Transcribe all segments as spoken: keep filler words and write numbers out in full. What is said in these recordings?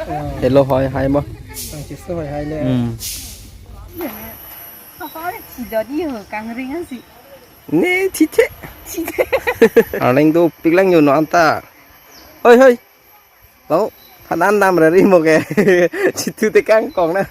Helo hoi hai mo. Ang chisto hoi hai le. Hmm. Apa ada tidak dia kangring asi. Ne thithe. Arleng dopik lang yo non ta. Hoi hoi. Lo, hanan dam rari mo ke. Chitu te kangkong na.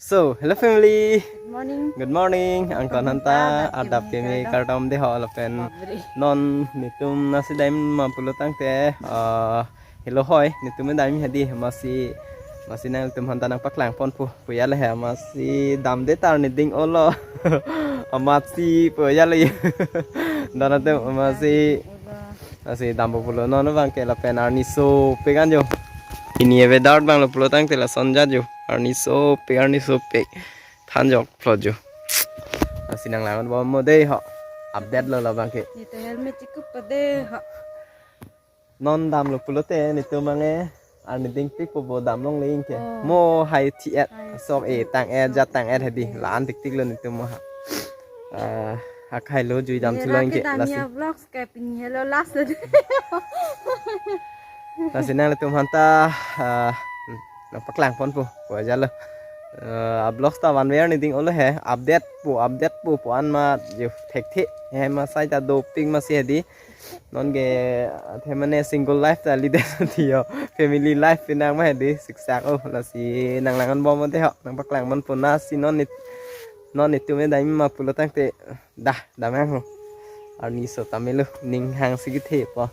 So, hello family. Good morning. Good morning. Angkon hanta adap keme kardom dei ho lapen. Babre. Non netum nasi dam ma pulo tangte, ah, helo hoi, netum dam hedi, masi, masi nangtum hanta nangpaklang ponpo, pu ya le he, masi damde ta arni ding olo. Amatsi pu ya le. Dona te masi, masi dampo pulo non abang ke lapen arni sopik an jo. Pini weather abang lo pulo tangte lason jat jo. Arni sopik, arni sopik. Than jok plot jo. Masi nanglang-an bom mo dei ho. Update lo labang ke. Netum helmet chikup pa dei ho. Non damlo pulote netum abang ke arni dingpik po bo damlongle ke. Oh. Mo hai thi-et. Hai sok e tang-et jat tang-et hedi. La-an tiktik lo netum mo ha. Ah, akhai lo jui dam. Jera thulong ke ke dam lasi. Ya vlogs ke pini helo last lo. Lasi nangtum hanta, ah, nangpaklang ponpo, pu ya le. Eh, a vlogs ta vanve arni ding olo he, update po, update po, pu-an ma jo thekthe. He ma sai ta dopik masi hedi. Non ke athe mane single life ta lidet ti yo. Family life pinang ma hedi siksak o, lasi nanglang-an bom mo dei ho, nangpaklang ponpo nasi non nit, non netum dam ma pulo tangte dah damang ho. Arni so tamilo ning hang si kethe po.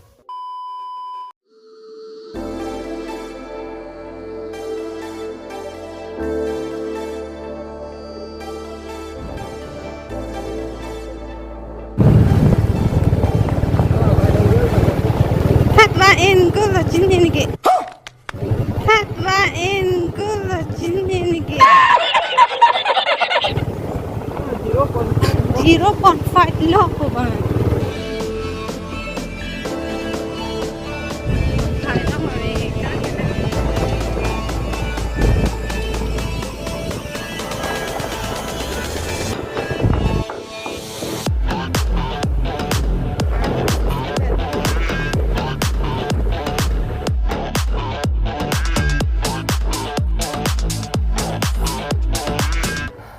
Thak la en ko la chin ni ke. Thak la en ko la chin ni ke. Zero point five lo ko ba.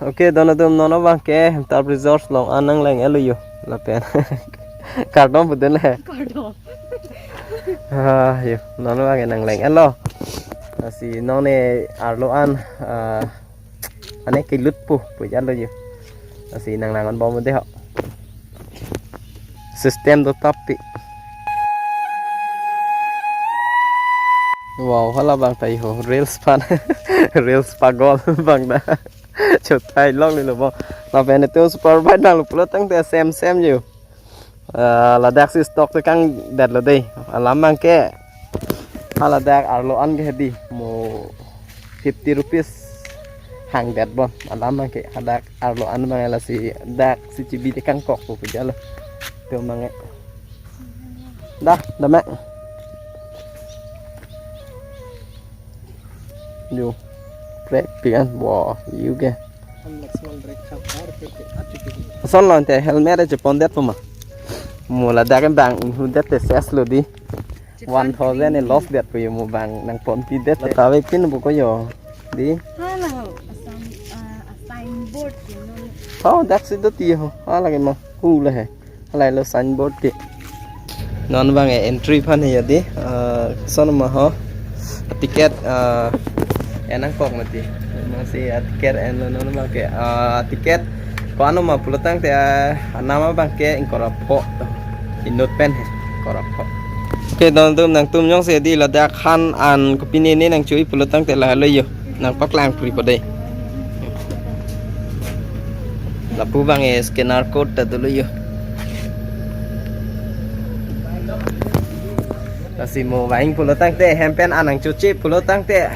Okay, don atum non abang ke Hemtap Resort along an nangleng-et lo yo. Lapen kardom pudun le. Kardom. Ah, yo, non abang ke nangleng-et lo. Lasi non ne arlo an, ah, ane kelut po, pu ya lo yo. Lasi nanglang-an bom mo dei ho. System do tapi. Wow, hala abang ta yo, reels pan. Reels pagol abang ta. Chutai longle lo bo. Lapen netum super bike nanglo pulo tangte sem sem yo. Ah, ladak si stock te kangdet lo dei. Alam abang ke. Haladak arlo an ke hedi mo fifty rupees hangdet bon. Alam abang ke hadak arlo an abang lasi dak si chibi te kangkok po pu ya lo. Netum abang ke. Dah, dah mek. Yo. Brake pi an. Wah, yo ke. Lason lo ante helmet aja pondet po ma. Mo ladak abang inghu det te ses lo dei. One thousand e loss det po yo mo abang nangponpi det te. Tawe pin po ko yo. Dei. Hala ho, asam, ah, a signboard ke non. Oh, dak si do ti ho. Hala ke ma. Hu le he. Halai lo signboard ke. Non abang e entry aphan he ya dei. Ah, son ma ho. Ticket, ah, en nangkok mati. Masi, ah, ticket enlo non abang ke. Ah, ticket ko-an ma pulo tangte, ah, anam abang ke ingkoi ra pho. Inut pen he. Ingkoi ra pho. Okay, don atum nangtum jongsi dei ladak han an kopine ne nangcho-i pulo tangte lahelo yo. Nangpaklang pri po dei. Lapu abang e scanner code ta dolo yo. Lasi mo vang pulo tangte hem pen an nangchoche pulo tangte,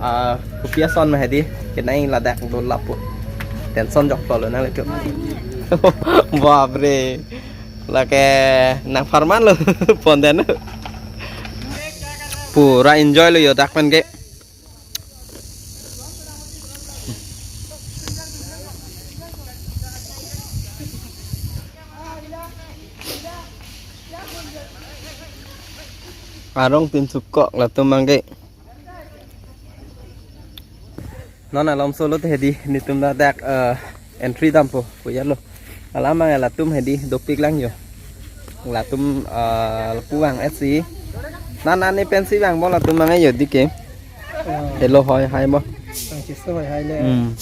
ah, kopi ason ma hedi. Kenai ladak do lapu. Tension jok lo nanglitum. Babre. Lake nangpharman lo. Pondet. Pura enjoy lo yo dak pen ke. arong tin sukok latum abangke. Non alom solo te hedi netum ladak, eh, entry dampo puyarlo. Alam abang latum hedi dopik lang yo. Latum, eh, lapu vang esi. Nan ani pensi vang bo latum abang yo dike. Helo hoi hai bo. Ang chiso hoi hai le. Hmm.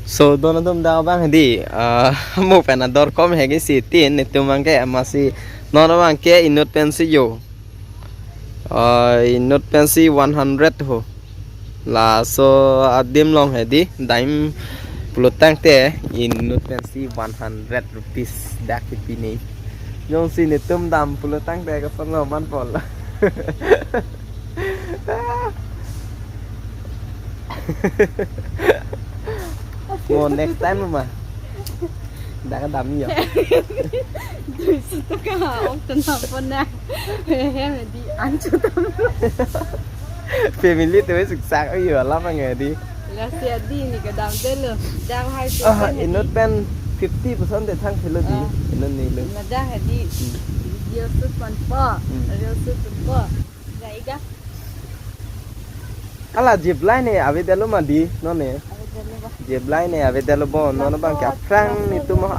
So, don atum dak abang hedi, ah, mo pen ador kom hegi si tin, netum abangke amatsi, non abangke inut pensi yo. Ah, inut pensi one hundred ho. Laso adim along hedi, dam pulotangte, inut pensi one hundred rupees dak kepine. Jongsi netum dam pulotangte kosonlo manpol. Mo next time ma. Dak dam yo. Duiso taka ok tan pon na. He he di ancho tam. Family te siksak yo alam abang hedi. Lasi adi ni kedam delo. Dam hai tu. Ah, kan inut hedi. Pen fifty percent de thang thelo di. Ah. Inut ni lo. Ladak hedi. Hmm. Video shoot ponpo. Hmm. Reel shoot ponpo. Jaiga. Hala zip line ne avedetlo ma di, non ne. Avedetlo ba. Zip line ne avedetlo bo, non abangke aphrang netum ha.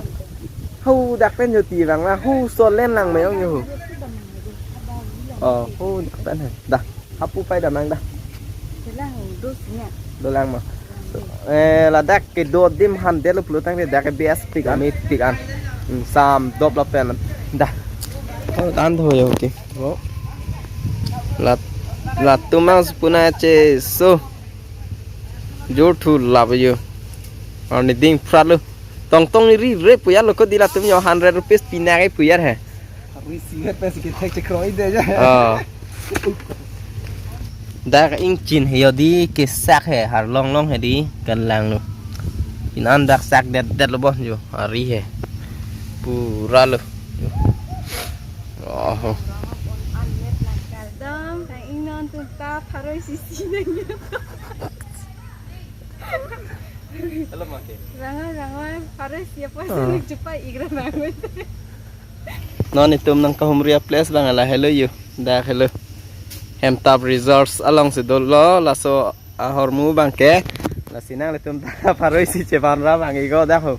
Hu dak pen joti bang la, hu solen lang meyong yo hu. Oh, hu dak pen ha. Dah, hapu pai damnang dah. Selang dos nya. Dolang ma. Eh, ladak kedo adim aphan detlo pulotangte dak ke best pik an, mepik an. Hmm, sam dop lapen. Dah. Oh, dan tho yo, okay. Oh. Lat, latum abang sipuna che so. Jor thu lap yo. Arni ding phralo. Tong tong ri re puyarlo ko di latum yo hundred rupees pina ke puyar he. Risi vet pesi kethek chekroi de ja. Oh. Dak ingchin he yo di kesak he, har long long he di kan lang lo. Inan dak sakdetdetlo bo yo, ari he. Pura lo. Oh. Dong, tang ingnon tum ta pharo isi si nang yo. Halo mangke. Ranga ranga pharo isi apa sih cepat igra bangun. Non itum nangkahumri a place abang lahelo yo. Dak helo. Hemtap Resorts alongsi dolo, laso ahormu abangke. Lasi nanglitum ta pharo isi chevan ra abang igo dak ho.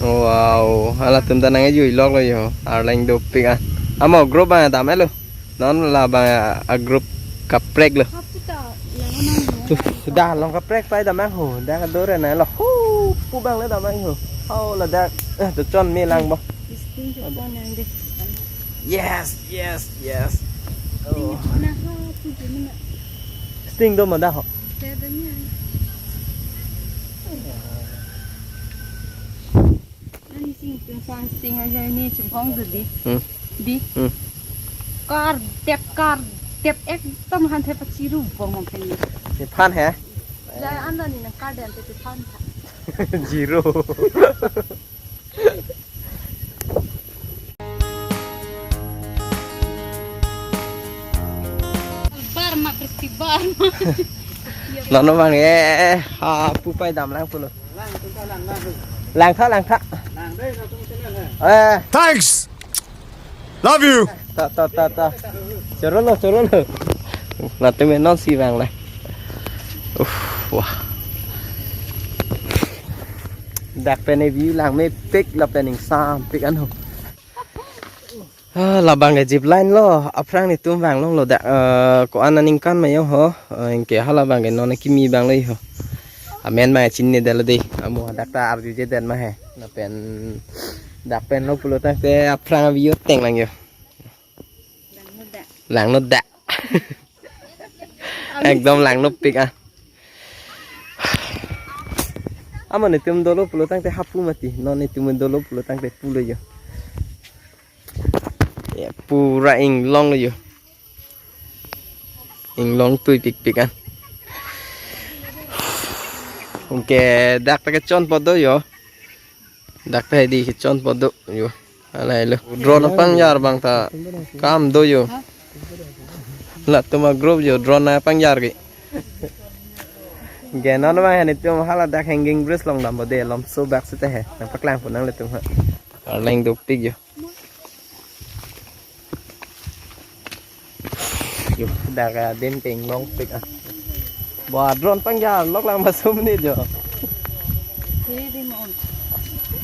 Wow, halatum ta nang-ejui loklo yo. Arleng dopik ah. Amo group abang damlo. Non labang a group kaprek lo. Tuh, dah along kaprek pai damnang ho. Dah kadore na lo. Hu, pu abang le damnang ho. Ho ladak, eh, to chon me lang bo. Yes, yes, yes. Oh. Sting do ma dah ho. Ani sing tung sang sing aja ni chimphong tu di. Hmm. Di. Hmm. Kar dep kar dep ekdom han the pachiru bong mong pen ni. Ni phan he? La anda ni nang kar dep te phan tha. Zero. Bar ma presti bar ma. Nono bang eh ha pu pai damlang pulo. Lang tha, lang tha. Eh. Thanks. Love you. Ta ta ta ta. Chorolo, chorolo. Latum non si vang la. Uff, wah. Dak pen e view langmepik lapen ingsampik anho. Ah, labang ke zip line lo, aphrang netum vanglonglo dak, eh, ko-an aningkan ma yo ho, eh, anke halabang ke non kimi abang lo ho. Amen ma chinine detlo de, amo dak ta arjujedet ma he. Lapen dak pen lo pulotangte aphrang a view tenglang yo. Langno dak. Langno dak. Ekdom langnopik ah. Amo netum dolo pulotangte hapu mati. Non netum dolo pulotangte pulo yo. Ya, pura inglong lo yo. Inglong tuipikpik an. Anke dak ta kechon po do yo. Dak ta hedi kechon po do yo. Alai lo. Drone apangjar abang ta kam do yo. Latum a group yo drone apangjar ke. Ke non abang heni tum hala dak hanging bridge along dampo de, lom so bak seta he. Nangpaklang po nanglitum ha. Arleng dopik yo. Yo, dak adin ke inglongpik ah. Bo drone pangjarlok lang masum ni jo. Kiri di mo.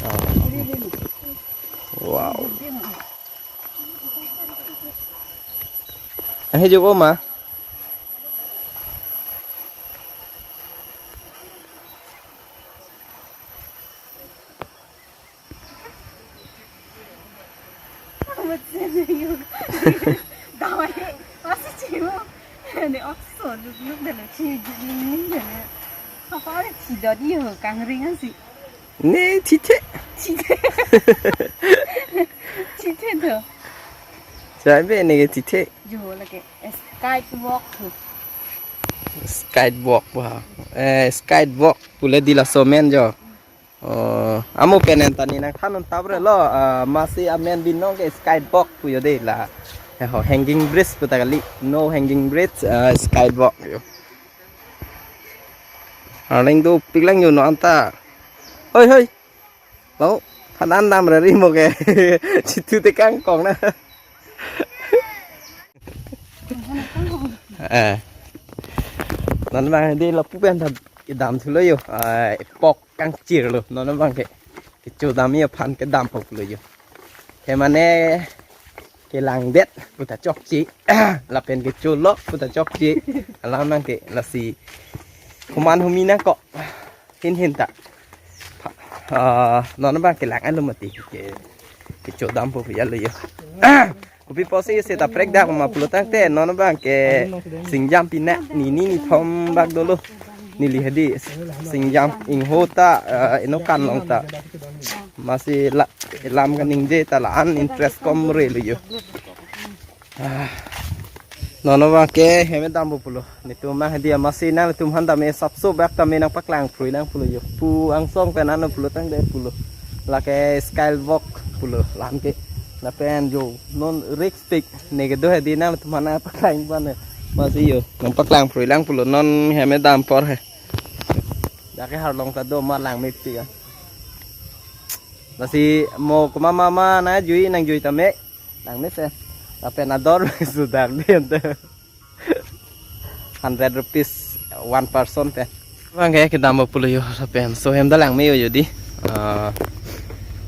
Ah. Kiri di mo. Wow. Kiri di mo. Ahi jo ko ma. Dawai, masih cium. Ini oxo, duduk dalam cium, cium ini. Apa ada tidak dia, kangring sih. Ne, thithe. Thithe. Thithe tuh. Sabe ne ke thithe. Jo lagi, eh, skywalk tuh. Skywalk ba. Eh, skywalk pule di laso amen jo. Oh, amu pen en ta ne nangthan un tap re lo, ah, masi amen binong ke skywalk pu yo de la. Eh, ho, hanging bridge pu ta kali. No hanging bridge, ah, skywalk yo. Arleng dopik lang yo non anta. Hoi, hoi. Bau, phan an dam re ri mo ke. Chitu te kangkong na. Eh. Non abang hedi lapu pen ta kedam thulo yo. Eh, pok kangchir lo. Non abang ke. Kecho dam yo phan kedampo lo yo. Ke mane kelangdet pu ta chokche. Lapen kecholok pu ta chokche. Alam nang ke lasi. Human humi nangkok. Hin hin ta. Ah, non abang kelang alo mati ke, kecho dampo ya lo yo. Kopi pusi seta prek dak ma pulo tangte non abang ke singjam pina ni ni ni thom bak dolo. Neli hedi singjam ingho ta, ah, inokan long ta. Masi la lam kaningje ta la-an interest kom re lo yo. Ah. Non abang ke hem dampo pulo. Netum mang hedi amatsi nangtum han dam e sapso bak tame nangpaklang phrui lang pulo yo. Pu angsong pen ano pulo tangte pulo. Lake skywalk pulo lam ke. Lapen jo non risk pik ne kedo hedi nangtum han nangpaklang ban he. Masi yo nangpaklang phrui lang pulo non hem dam apor he. Dak ke arlong ta do ma lang mepik ah. Lasi mo komat ma ma nangjui nangjui tame. Nang mesen. Lapen ador sudak din te. Hundred rupees one person pen. Abang ke kedampo pulo yo lapen. So hem da langme yo yo di. Ah,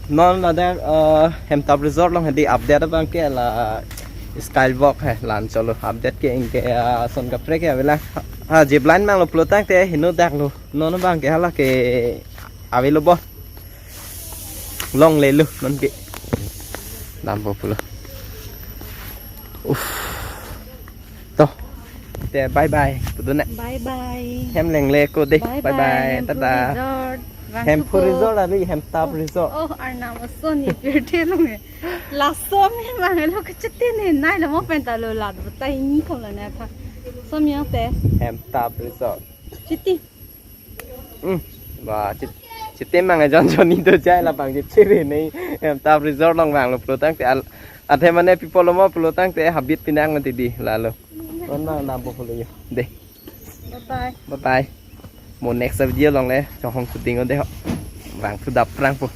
non ladak, ah, Hemtap Resort along hedi update abang ke la skywalk he lan cholo update ke ingke, ah, ason kaprek ke avelang. Ha, zipline mang lo pulo tangte heno dak lo. Non abang ke hala ke ave lo bo. Longle lo non ke. Dampo pulo. Uff. To. Te bye bye. Pudu ne. Bye bye. Hem lengle ko de. Bye bye. Bye bye. Hemphu Tada. Resort. Hemphu Vangthupo. Resort ali Hemtap Resort. Oh, Arnam ason ni pirthe lo me. Laso me mang lo kachete ne nai lo mo pen ta lo lat butai ni thom lo na tha. Som yang te. Hemtap Resort. Chiti. Hmm. Ba, chit, chiti mang jon jon ni do jai labang chit chiri ni. Hemtap Resort along vang lo pulo tangte al, athe mane people lo mo pulo tangte habit pinak mati di lalo. Non abang dampo pulo yo. De. Bye bye. Bye bye. Mo next video along le chonghong shooting o de ho. Vangthu dap prang po.